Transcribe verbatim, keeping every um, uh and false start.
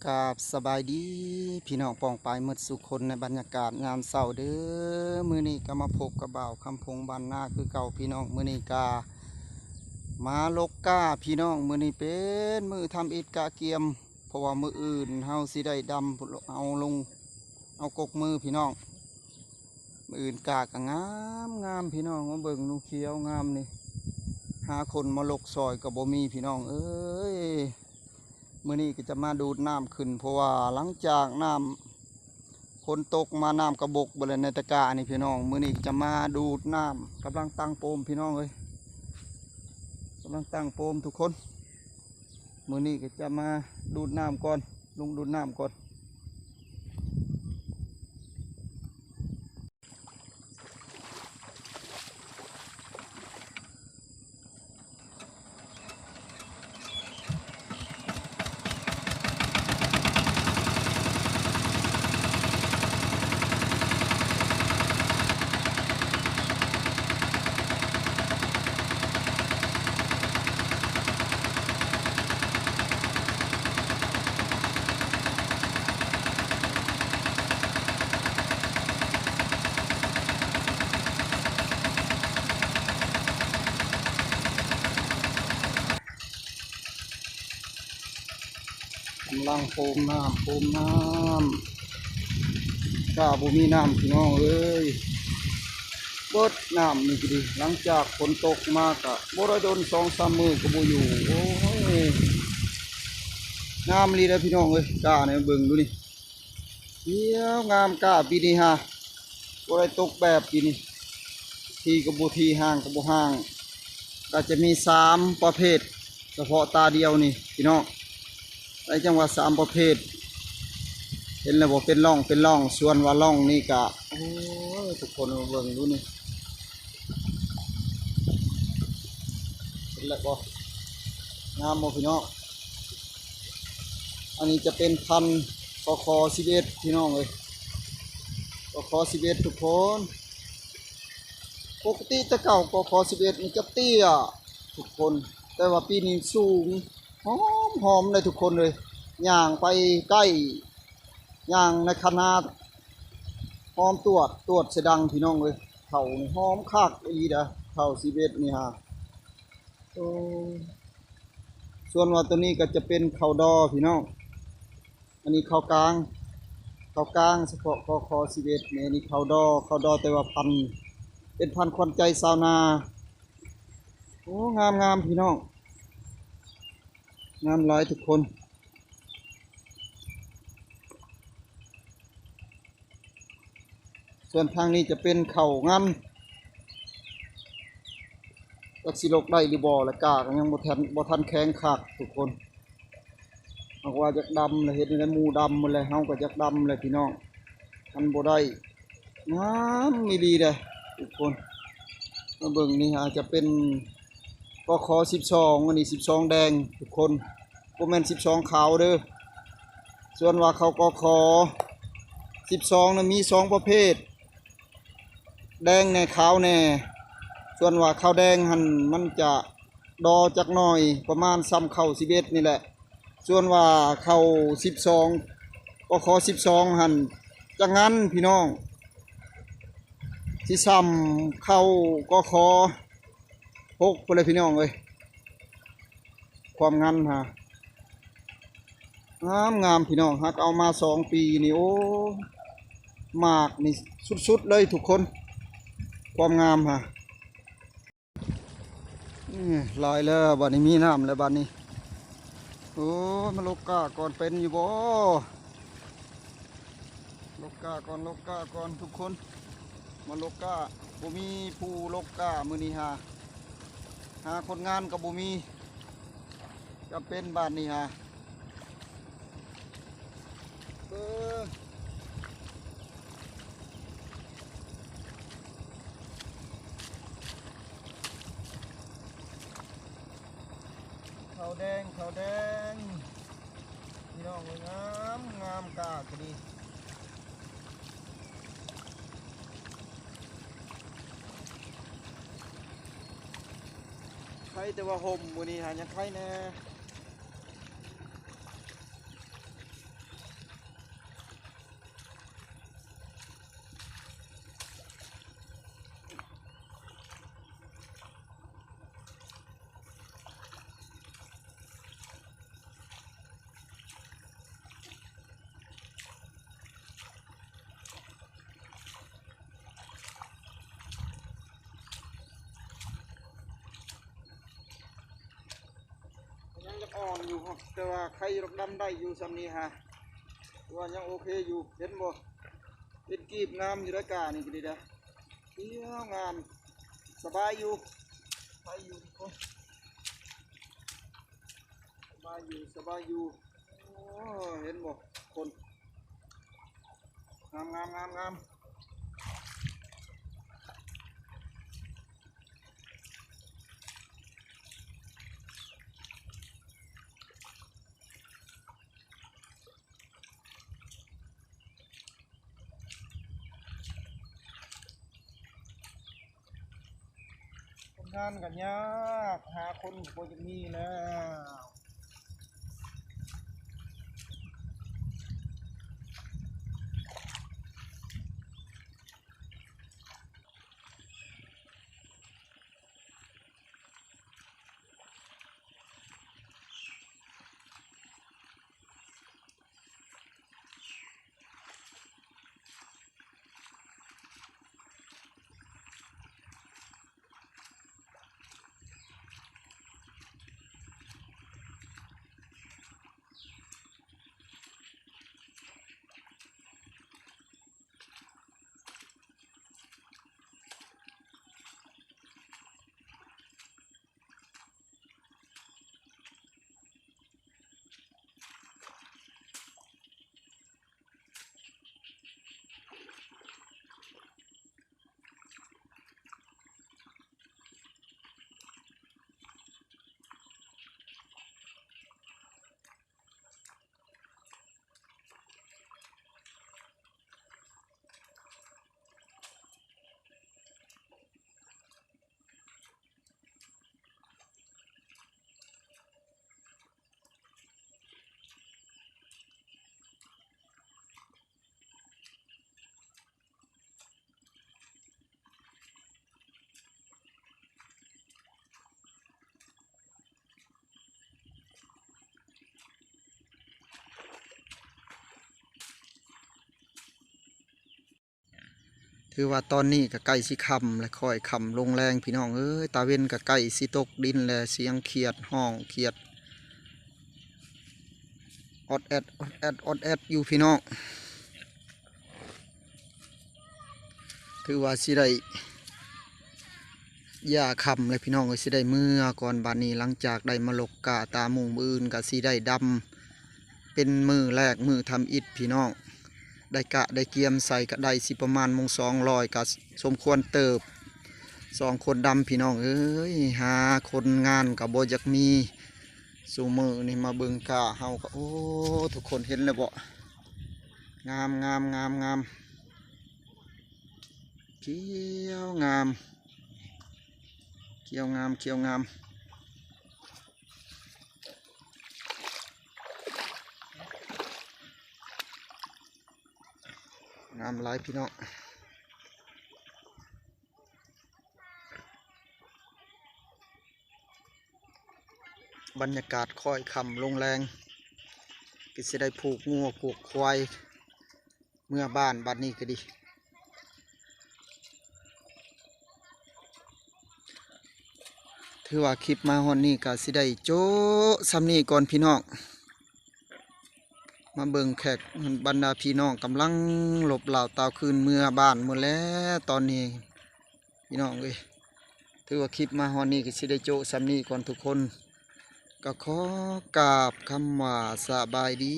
กราบสบายดีพี่น้องป้องปายหมดสู่คนในบรรยากาศยามเช้าเด้อ มื้อนี้ก็มาพบกับบ่าวคำพงบ้านนาคือเก่าพี่น้อง มื้อนี้ก็มาลกก้าพี่น้อง มื้อนี้เป็นมื้อทำอิฐกะเกียม เพราะว่ามื้ออื่นเฮาสิได้ดำเอาลง เอากกมือพี่น้อง มื้ออื่นก้าก็งามงามพี่น้อง มาเบิ่งหนูเขียวงามนี่ หาคนมาลกซอยก็บ่มีพี่น้องเอ้ย มื้อนี้ก็จะมาดูดน้ำขึ้น เพราะว่าหลังจากน้ำฝนตกมาน้ำกระบกเบิดแล้วในตะกร้านี่พี่น้อง มื้อนี้ก็จะมาดูดน้ำ กำลังตั้งโปมพี่น้องเอ้ย กำลังตั้งโปมทุกคน มื้อนี้ก็จะมาดูดน้ำก่อน ลงดูดน้ำก่อน กำลังโปมน้ำ โปมน้ำ ก้าบ่มีน้ำพี่น้องเอ้ย เบิดน้ำนี่ก็ดี หลังจากฝนตกมาก็บ่ได้โดนสองสามมื้อก็บ่อยู่ โอ้ย งามอีหลีเด้อพี่น้องเอ้ย ก้าเนี่ยเบิ่งดูนี่ เขียวงามก้าปีนี้ฮะ บ่ได้ตกแบบปีนี้ ทีก็บ่ที ห่างก็บ่ห่าง ก็จะมีสามประเภท เฉพาะตาเดียวนี่พี่น้อง ได้จังหวะสามประเภท เห็นแล้วบ่เป็นร่องเป็นร่อง ส่วนว่าร่องนี่ก็ โอ้ย ทุกคนมาเบิ่งดูนี่ เห็นแล้วบ่ งามบ่พี่น้อง อันนี้จะเป็นพันธุ์ กข สิบเอ็ด พี่น้องเอ้ย กข สิบเอ็ด ทุกคน ปกติแต่เก่า กข สิบเอ็ด มันจะเตี้ยทุกคน แต่ว่าปีนี้สูง หอมหอมเลยทุกคนเลย ย่างไปใกล้ ย่างในขนาด หอมตวด ตวดเสยดังพี่น้องเอ้ย ข้าวนี่หอมคักอีหลีเด้อ ข้าว สิบเอ็ด นี่ฮะ โอ้ ส่วนว่าตัวนี้ก็จะเป็นข้าวดอพี่น้อง อันนี้ข้าวกลาง ข้าวกลางเฉพาะ กข สิบเอ็ด นี่ อันนี้ข้าวดอ ข้าวดอแต่ว่าพันธุ์ เป็นพันธุ์ขวัญใจชาวนา โอ้ งามงามพี่น้อง งามหลายทุกคน ส่วนทางนี้จะเป็นข้าวงำ จักสิลกได้หรือบ่ และก้าก็ยังบ่ทัน บ่ทันแข็งคักทุกคน หากว่าอยากดำเลย เฮ็ดให้หมู่ดำหมดเลย เฮาก็อยากดำเลยพี่น้อง มันบ่ได้ งามอีหลีเด้อทุกคน มาเบิ่งนี่อาจจะเป็น กข สิบสอง อันนี้ สิบสอง แดงทุกคน บ่แม่น สิบสอง ขาวเด้อ ส่วนว่าข้าว กข สิบสอง นะมีสองประเภท แดงแหน่ขาวแหน่ ส่วนว่าข้าวแดงหั่นมันจะดอจักหน่อย ประมาณส่ำข้าว สิบเอ็ด นี่แหละ ส่วนว่าข้าว สิบสอง กข สิบสอง หั่นจะงันพี่น้อง สิส่ำข้าว กข หก ไปเลยพี่น้องเอ้ย ความงันฮะ งามงามพี่น้อง หักเอามาสองปีนี่ โอ้ หมากนี่สุดๆเลยทุกคน ความงามฮะ นี่หลายแล้วบัดนี้ มีน้ำแล้วบัดนี้ โอ้ มาลกก้าก่อน เป็นอยู่บ่ ลกก้าก่อน ลกก้าก่อนทุกคน มาลกก้า บ่มีผู้ลกก้ามื้อนี้หา หาคนงานก็บ่มี จะเป็นบาดนี้หา เออ ข้าวแดง ข้าวแดง พี่น้องเอ้ย งาม งามก้าก็ดี ไคแต่ว่าห่มมื้อนี้หายังไคแน่ อ่อนอยู่ครับ แต่ว่าไข่ดอกดำได้อยู่ส่ำนี้ฮะ ว่ายังโอเคอยู่ เห็นบ่ เป็นกีบงามอยู่ได้กานี่ก็ดีนะ เขียวงาม สบายอยู่ สบายอยู่ สบายอยู่ สบายอยู่ โอ้ เห็นบ่ คน งาม งาม งาม งาม คนงานก็ยาก หาคนก็บ่จะมีแล้ว ถือว่าตอนนี้ก็ใกล้สิค่ำและค่อยค่ำลงแลงพี่น้องเอ้ย ตาเว็นก็ใกล้สิตกดินและ เสียงเขียดฮ้อง เขียดออดแอด ออดแอด ออดแอดอยู่พี่น้อง ถือว่าสิได้ย่าค่ำเลยพี่น้องเอ้ย สิได้เมือก่อนบาดนี้ หลังจากได้มาลกกาตามุง มื้ออื่นก็สิได้ดำ เป็นมื้อแรก มื้อทำอิฐพี่น้อง ได้กะได้เกียมใส่ก็ได้สิประมาณโมงสองร้อย ก็สมควรเติบ สองคนดำพี่น้องเอ้ย หาคนงานก็บ่อยากมี ซุมื้อนี่มาเบิ่งกาเฮาก็ โอ้ ทุกคนเห็นแล้วบ่ งาม งาม งาม งาม เขียวงาม เขียวงาม เขียวงาม งามหลายพี่น้อง บรรยากาศค่อยค่ำลงแลง ก็สิได้ผูกงัวผูกควายเมือบ้านบัดนี้ก็ดี ถือว่าคลิปมาฮอดนี้ก็สิได้โจ้ส่ำนี้ก่อนพี่น้อง มาเบิ่งแขกบรรดาพี่น้องกำลังหลบเหล่าตาวคืนเมือบ้านหมดแล้วตอนนี้ พี่น้องเอ้ย ถือว่าคลิปมาฮอดนี้ก็สิได้โจ้ส่ำนี้ก่อนทุกคน ก็ขอกราบคำว่าสบายดี